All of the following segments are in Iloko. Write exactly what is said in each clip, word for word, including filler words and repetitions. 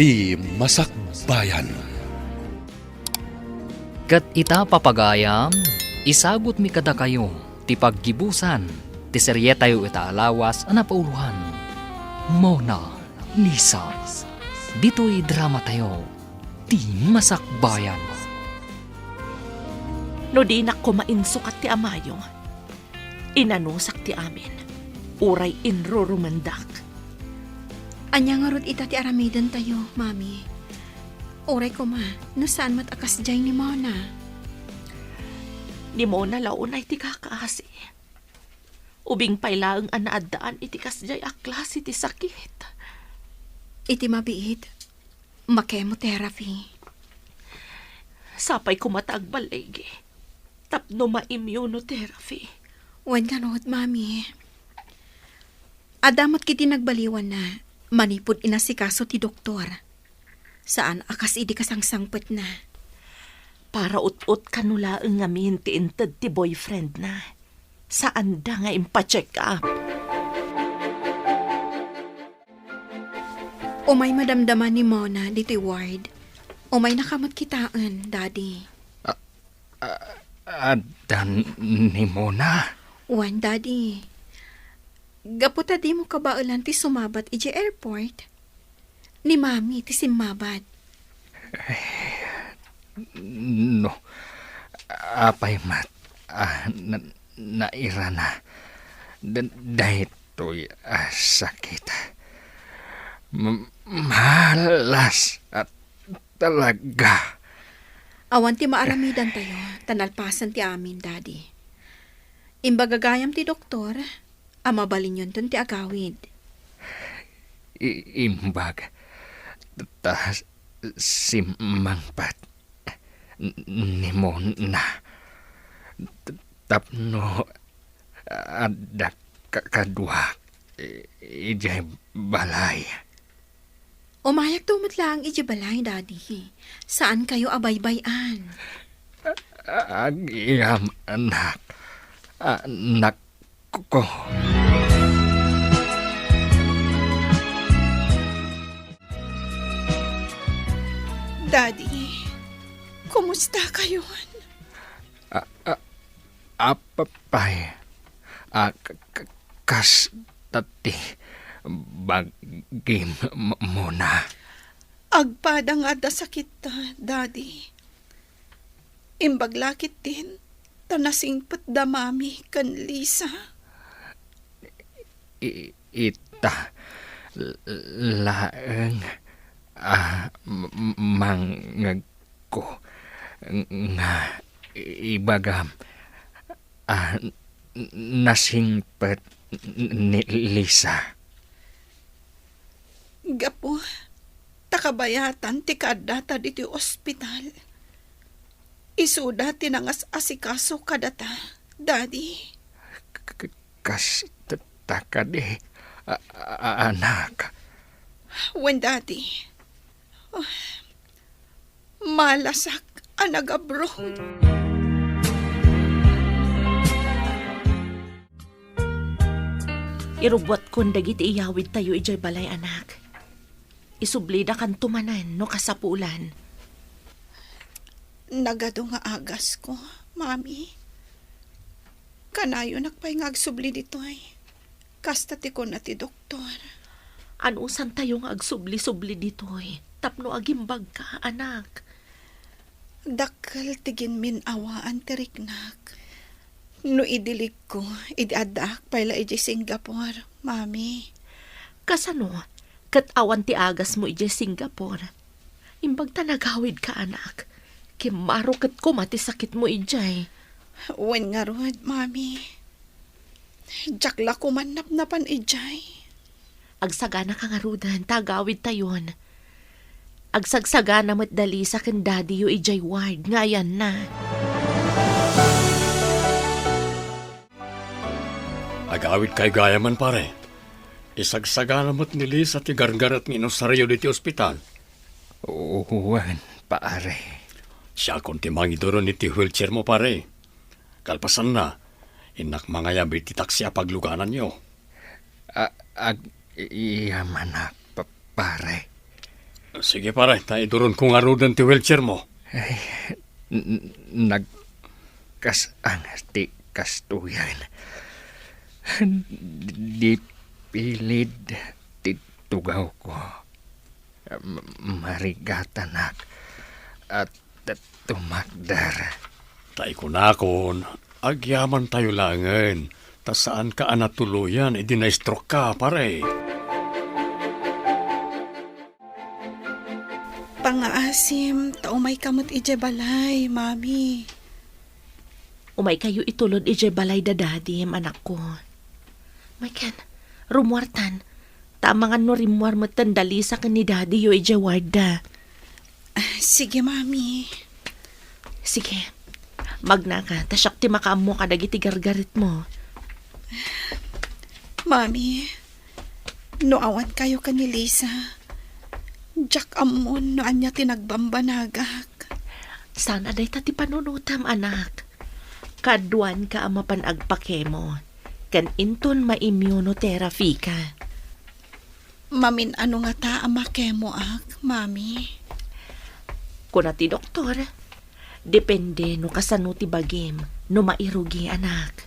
Ti Masakbayan. Ket ita, papagayam, isagutmi kadakayo ti paggibusan ti serietayo ita a lawas a napauloan, Mona Lisa. Ditoy dramatayo, Ti Masakbayan. No dinak koma insukat ti amayo, inanusak ti amin, uray inrurumendak. Ania ngarud ita ti aramidentayo, Mami? Uray koma, no saan met a kasdiay ni Mona. Ni Mona la unay ti kakaasi. Ubing pay laeng a naaddaan iti kasdiay a klase ti sakit. Iti mabiit, ma-chemotherapy. Sapay koma ta agballigi tapno ma-immunotherapy. Wen ngarud, Mami. Adda met ketdi nagbaliwanna manipud inasikaso ti doktor. Saan a kas idi kasangsangpetna. Para ut-ot kano laeng ngamin ti inted ti boyfriendna. Saanda nga impacheck up. Umay madamdama ni Mona ditoy ward. Umaynaka met kitaen, Daddy. A-, a-, adda ni Mona? Wen, Daddy. Gapu ta dimo kabaelan ti sumabat idiay airport, ni Mami ti simmabat. No, apay met a na-, nairana da-, daytoy a sakit? M-, malas a talaga. Awan ti maaramidantayo, ta nalpasen ti amin, Daddy. Imbaga gayam ti doktor a mabalinyonton ti agawid. I-, imbag, ta simmangpet ni Mona. Tapno adda ka-, kaduak i-, idiay balay. Umayakto met laeng idiay balay, Daddy. Saankayo a baybay-an. Agyam, anak. Anakko. Daddy, kumusta kayon? A-, a-, Apay a k-, k-, kasta ti bagim, M-, Mona? Agpada nga adda sakitta, Daddy. Imbag la ketdin ta nasingpet da Mami ken Lisa. I-, ita l-, laeng a m-, m-, mangngeg ko nga ibagam a n-, nasingpet ni Lisa. Gapu ta kabayatan ti kaaddata ditoy ospital, isuda ti nangas-asikaso kadata, Daddy. K-, k-, kasta kadi, a-, a-, anak? Wen, Daddy. Oh, malasak a nag-abroad. Irubbuatkon dagiti iyawidtayo idiay balay, anak. Isublidakanto manen no kasapulan. Nagadu nga agasko, Mami. Kanayonak pay nga agsubli ditoy. Kasta ti kuna ti doktor. Anusantayo nga agsubli-subli ditoy tapno agimbagka, anak. Dakkel ti ginmin-awaan ti riknak. No idiligko, idi addaak pay la idiay Singapore, Mami. Kasano ket awan ti agasmo idiay Singapore? Imbag ta nagawidka, anak. Kimmaro ket koma ti sakitmo idiay. Wen ngarud, Mami. Diak la koman napnapan idiay. Agsaganaka ngaruden ta agawidtayon. Agsagsagana met da Lisa ken Daddy-yo idiay ward nga ayanna. Agawidkayo gayamen, pare. Isagsagana met ni Lisa ti gargaret nga inusaryo ditoy ospital. Wen, pare. Siakon ti mangiduron iti wheelchairmo, pare. Kalpasanna, innak mangayab iti taksi a paglugananyo. A-, ag-, iyamanak, pa-, pare. Sige, pare, ta iduronko ngaruden ti wheelchairmo. Ay, n-, n-, nagkasang ti kastoyen. Di pilid ti tugawko. M-, marigatanak a tumakder. Ta ikunakon, agyamantayo laengen, ta saanka a natuloyan idi na-stroke ka, pare. Pangngaasim, ta umayka met idiay balay, Mami. Umaykayo itulod idiay balay da Daddy, anakko. Maykan, rummuartan. Ta amangan no rimmuar metten da Lisa ken ni Daddy-yo idiay ward da. Ah, sige, Mami. Sige. Magnaka, ta siak ti makaammo kadagiti gargaretmo. Mami, no awankayo ken ni Lisa, diak ammon no ania ti nagbambanagak. Saan a dayta ti panunotam, anak. Kaduanka a mapan agpakemo, ken inton ma-immunotherapy ka. Mamin-ano ngata a makemoak, Mami? Kuna ti doktor, depende no kasano ti bagim no mairugi, anak.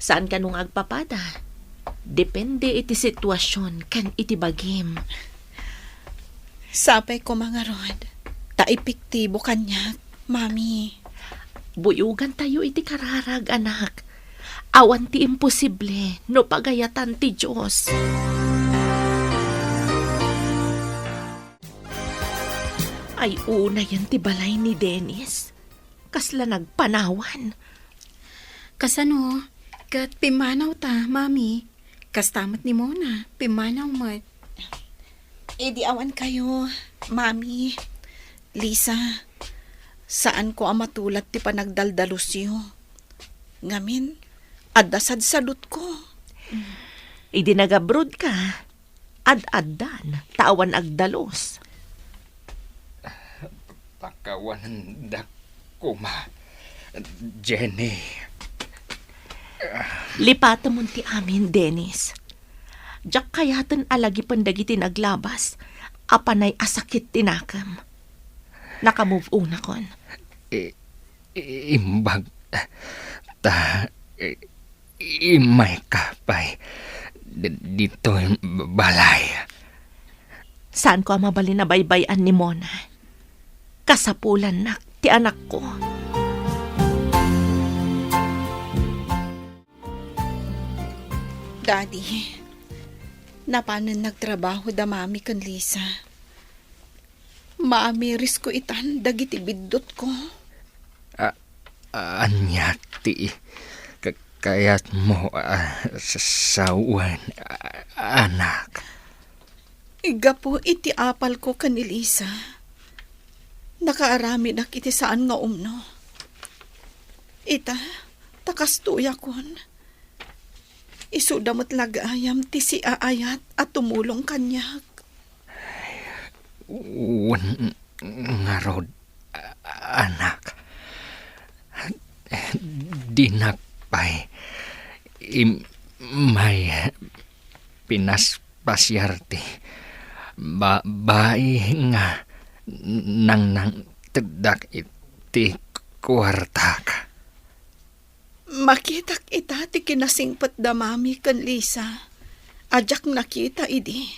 Saan kano nga agpapada? Depende iti situasion ken iti bagim. Sapay koma ngarud, ta epektibo kaniak, Mami. Buyogantayo iti kararag, anak. Awan ti imposible no pagayatan ti Dios. Ay, unayen ti balay ni Dennis. Kasla nagpanawan. Kasano? Ket pimmanaw ta, Mami. Kasta met ni Mona, pimmanaw met. Idi awankayo, Mami, Lisa, saanko a matulat ti panagdaldalusyo. Ngamin, adda sadsadutko. Idi nagabroad ka, ad-addan, ta awan agdalus. Pakawanendak koma, Jenny. Lipatemon ti amin, Dennis. Diak kayaten a lagipen dagiti naglabas a panay a sakit ti nakem. Naka-move on akon. I-, i-, imbag ta, i-, Immayka pay d-, ditoy balay. Saanko a mabalin a baybay-an ni Mona. Kasapulannak ti anakko. Daddy, napanen nagtrabaho da Mami ken Lisa. Maamirisko itan dagiti biddutko. A-, ania ti ka-, kayatmo a sa-, sawen, a-, anak? Gapu iti apalko ken ni Lisa, nakaaramidak iti saan nga umno. Ita, ta kastoyakon. Isuda met la gayam ti siaayat a tumulong kaniak. Wen ngarud, anak. Dinak pay immay pinaspasiar ti ba-, bai nga nangnangteddak iti kuartak. Makitak ita ti kinasingpet da Mami ken Lisa a diak nakita idi,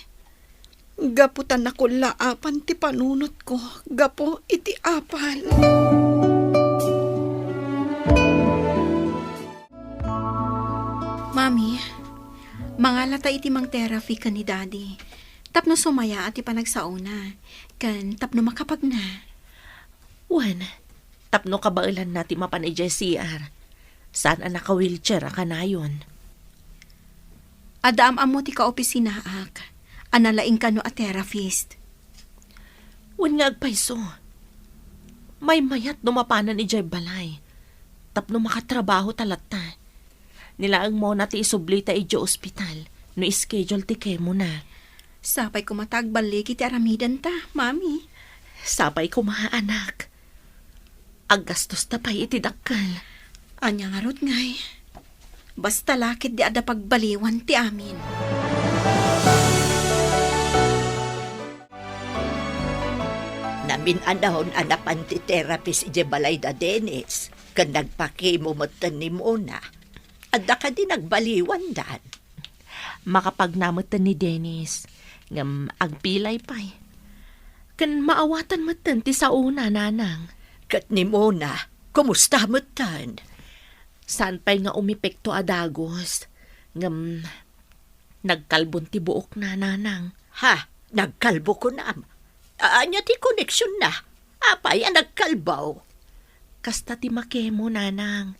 gapu ta nakullaapan ti panunotko gapu iti apal. Mami, mangalata iti mangtherapy ken ni Daddy tapno sumayaat ti panagsaona ken tapno makapagna. Wen, tapno kabaelanna ti mapan idiay C R. Saan a naka-wheelchair a kanayon. Adda am-ammo ti kaopisinaak a nalaing kano a therapist. Wen nga agpayso. Maymayat no mapanan idiay balay. Tapno makatrabaho ta latta. Ni laeng Mona ti isublita idiay ospital no schedule ti chemo na. Sapay koma ta agballigi ti aramidenta, Mami. Sapay koma, anak. Aggastosta pay iti dakkel. Ania ngarud ngay? Basta la ketdi adda pagbaliwan ti amin. Min-anon a napan ti therapist idiay balay da Dennis, ken nagpakimo metten ni Mona. Adda kadi nagbaliwandan? Makapagna metten ni Dennis, ngem agpilay pay. Ken maawatan metten ti saona, nanang. Ket ni Mona, kumusta metten? Saan pay nga umepekto a dagus, ngem nagkalbon ti buokna, nanang. Ha? Nagkalbo kunam? Ania ti koneksionna? Apay a nagkalbo? Kasta ti makemo, nanang.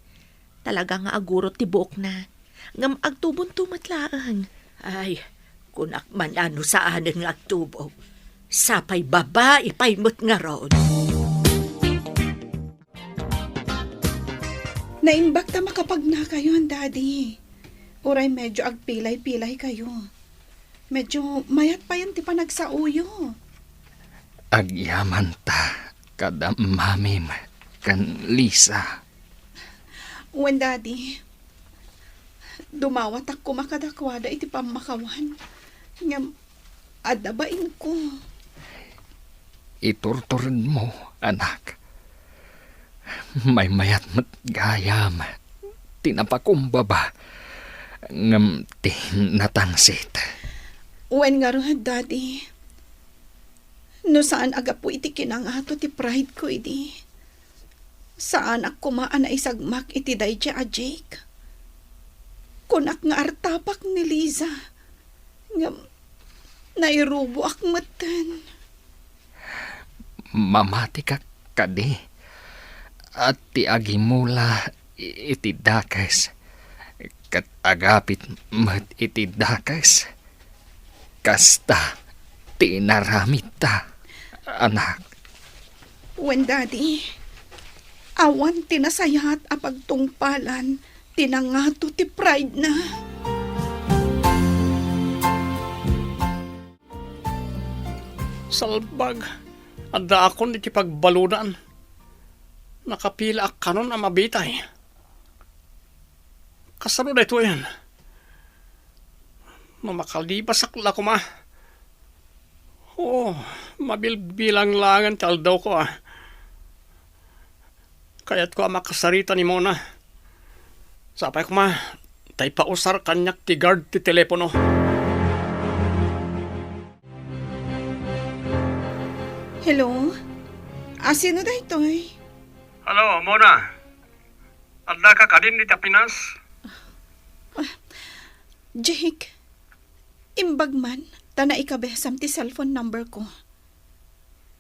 Talaga nga agurot ti buokna. Ngem agtubonto met laeng. Ay, kunak man a no saanen nga agtubo. Sapay babai pay met ngarud. Naimbag ta makapagnakayon, Daddy. Uray medyo agpilay-pilay kayo. Medyo mayat payen ti panagsaoyo. Agyamanta kada Mamim ken Lisa. Wen, Daddy. Dumawatak koma kadakuada iti pammakawan. Ngem, adda bainko. Iturturedmo, anak. Maymayat met gayam ti napakumbaba ngem ti natangsit. Wen ngarud, Daddy. No saan a gapu iti kinangato ti pride ko idi, saanak koma a naisagmak iti daydiay a Jake. Kunak nga artapak ni Liza, ngem nairuboak metten. Mamatika kadi a ti agimula iti dakes ket agapit met iti dakes? Kasta ti inaramidta, anak. Wen, Daddy, awan ti nasayaat a pagtungpalan ti nangato ti pride na. Salbag, addaakon iti pagbaludan. Nakapilaak kanon a mabitay. Kasano daytoyen? No makalibasak la koma. Oo, mabilbilang laengen ti aldawko, a. Kayatko a makasarita ni Mona. Sapay koma, ta ipausar kaniak ti guard ti telepono. Hello? A, sino daytoy? Hello, Mona. Addaka kadin iti Pinas? Ah, Jake, imbag man, ta naikabesam ti cellphone number ko.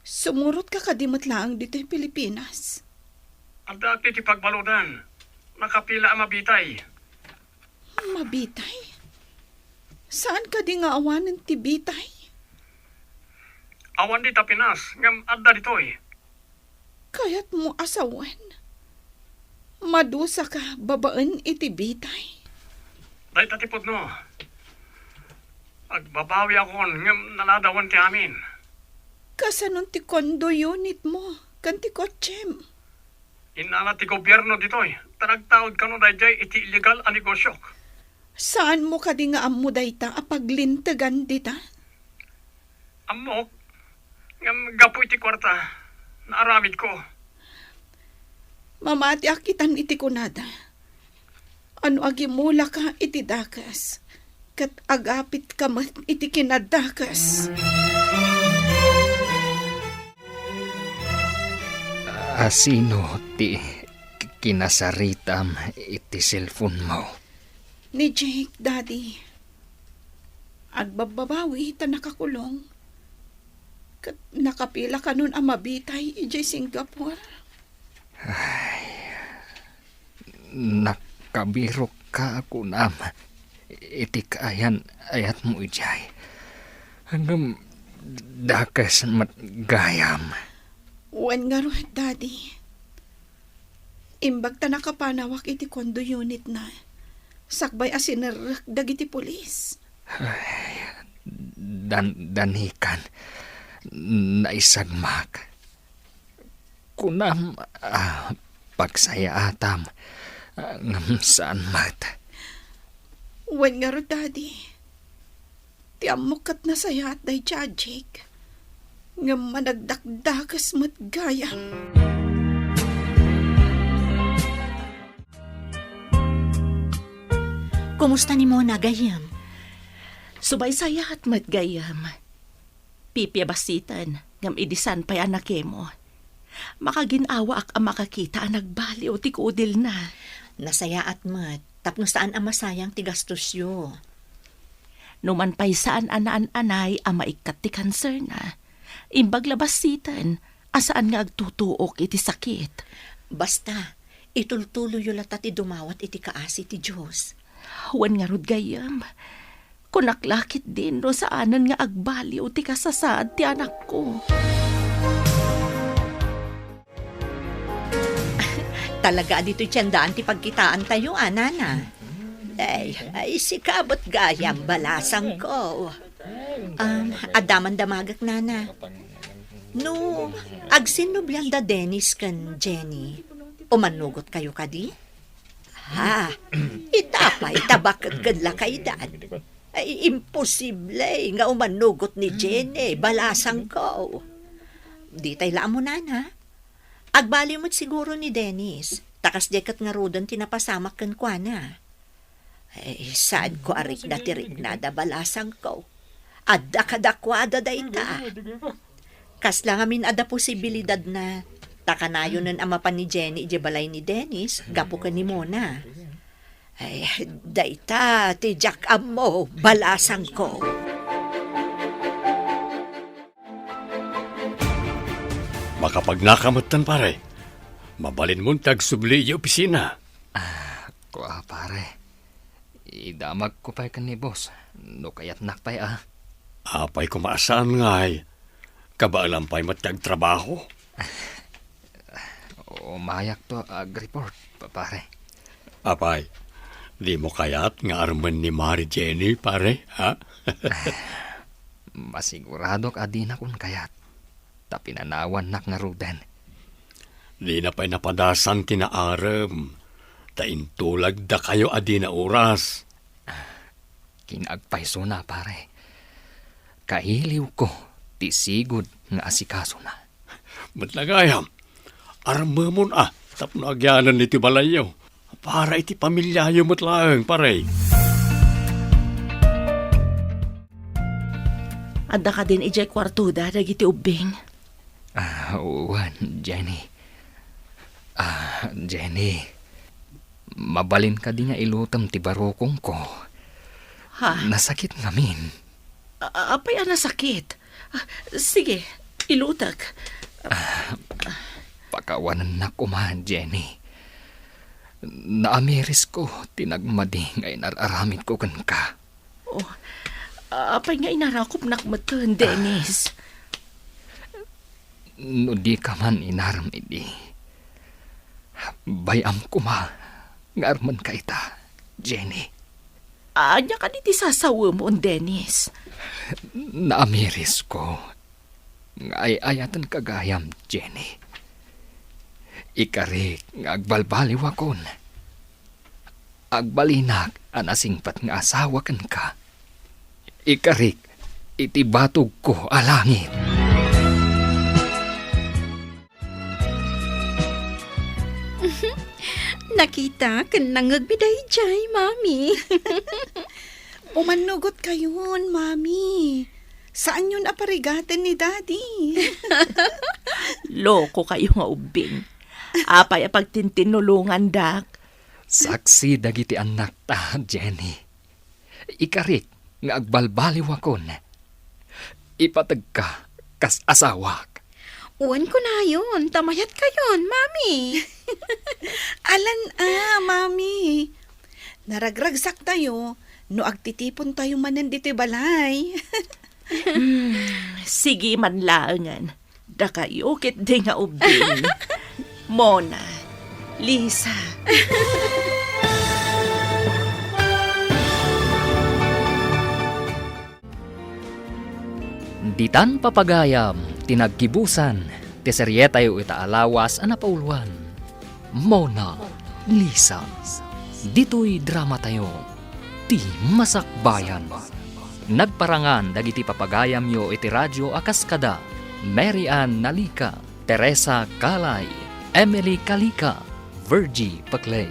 Sumurotka kadi met laeng ditoy Pilipinas? Adda ti, ti pagbaludan. Nakapila a mabitay. Mabitay? Saan kadi nga awanen ti bitay? Awan dita Pinas, ngem adda ditoy. Kayatmo a sawen? Madusaka babaen iti bitay. Dayta ti pudno. Agbabawiakon ngem naladawan ti amin. Kasanon ti condo unitmo ken ti kotsem? Innala ti gobierno ditoy, ta nagtaud kano daydiay iti illegal a negosiok. Saanmo kadi nga ammo dayta a paglintegan dita? Ammok, ngem gapu iti kuarta, naaramidko. Mamatiak itan iti kunada. Ano agimulaka iti dakes, ket agapitka met iti kinadakes. A, sino ti kinasaritam iti cellphone mo? Ni Jake, Daddy. Agbabbabawi ta nakakulong. Ket nakapila kanon a mabitay idiay Singapore. Ay, nakabirokka kunam iti kaayan-ayatmo idiay. Ngem dakes met gayam. Wen ngarud, Daddy. Imbag ta nakapanawak iti condo unitna, sakbay a sinerrek dagiti pulis. Ay, dan-, danikan, naisagmak. Kunam a pagsayaatam, ngem saan met. Wen ngarud, Daddy. Ti ammok ket nasayaat daydiay a Jake. Ngem managdakdakes met gayam. Kumusta ni Mona, gayyem? Subaysayaat met, gayyem. Pipiabasiten, ngem idi saan pay a nakemo. Makagin-awaak a makakita a nagbaliw ti kudilna. Nasayaat met, tapno saan a masayang ti gastosyo. Numan pay saan a naan-anay a maikkat ti kanserna, imbag la basiten a saan nga agtutuok iti sakit. Basta, itultuloyyo latta ti dumawat iti kaasi ti Dios. Wen ngarud, gayyem, kunak la ketdin no saanen nga agbaliw ti kasasaad ti anakko. Talaga a ditoy tiendaan ti pagkitaantayo, a, nana? Ay, ay, sika met gayam, balasangko. Um, adda man damagek, nana. No, agsinnublian da Dennis ken Jenny, umannugotkayo kadi? Ha, ita pay ta baket ken lakaydan. Ay, imposible nga umannugot ni Jenny, balasangko. Ditay la ammo, nana. Agbaliw met siguro ni Dennis, ta kasdiay ket ngaruden ti napasamak kenkuana. Ay, saanko a rikna ti riknada, balasangko. Adda kadakuada dayta. Kasla ngamin adda posibilidadna, ta kanayonen a mapan ni Jenny idiay balay ni Dennis gapu ken ni Mona. Ay, dayta ti diak ammo, balasangko. Makapagnaka metten, pare. Mabalinmon ti agsubli idiay opisina. Ah, kua, pare. Idamagko pay ken ni boss, no kayatnak pay a. Apay koma a saan ngay? Kabaelam pay met ti agtrabaho? Umayakto agreport, pa-, pare. Apay, dimo kayat nga armen ni Mari Jenny, pare, ha? Masiguradok a dinakon kayat, ta pinanawannak ngaruden. Dina pay napadasan ti naarem, ta intulagdakayo a dina oras. Kinagpaysona, pare. Kailiwko ti sigud nga asikasona. Met la gayam, armemon a tapno agyanan iti balayyo. Para iti pamiliayo met laeng, pare. Adda kadin idiay kuartoda dagiti ubbing? Ah, wen, Jenny. Ah, Jenny. Mabalin kadi nga ilutem ti barukongko? Ha? Nasakit ngamin. A-, apay a nasakit? Ah, sige, ilutek. Ah, pakawanennak koma, Jenny. Naamirisko ti nagmadi nga inar-aramidko kenka. Oh, apay nga inarakupnak metten, Dennis? No dika man inarem idi, bay-am koma nga armenka ita, Jenny. Ania kadi ti sasawemon, Dennis? Naamirisko nga ay-ayatenka gayam, Jenny. Ikarik nga agbalbaliwakon. Agbalinak a nasingpet nga asawa kenka. Ikarik iti batogko a langit. Nakita ken nangngegmi daydiay, Mami. Umannugotkayon, Mami. Saanyon a parigaten ni Daddy. Lokokayo nga ubbing. Apay a pagtintinnulongandak? Saksi dagiti annakta, Jenny. Ikarik nga agbalbaliwakon. Ipategka kas asawak. Wen kunayon, ta mayatkayon, Mami. Alan a, Mami. Naragragsaktayo no agtitipontayo manen ditoy balay. Hmm, sige man laengen. Dakayo ketdi nga ubbing. Mona, Lisa. Ditan papagayam ti naggibusan ti serietayo ita a lawas a napauloan. Mona Lisa. Ditoy dramatayo, ti Masakbayan. Nagparangan dagiti papagayamyo iti radio a kaskada. Mary Ann Nalica, Teresa Calay, Emily Calica, Virgie Paclay,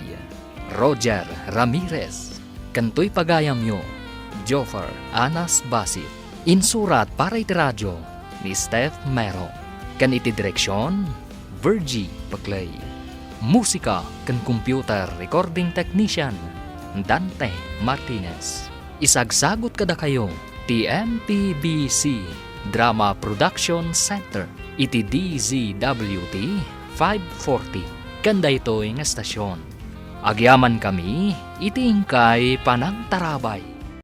Roger Ramirez, ken toy pagayamyo, Joffer Anas Basit. Insurat para iti radio ni Steph Mero, ken iti direksion, Virgie Paclay. Musika ken computer recording technician, Dante Martinez. Isagsagut kadakayo ti M P B C Drama Production Center iti D Z W T five forty ken daytoy nga estasion. Agyamankami iti inkay panangtarabay.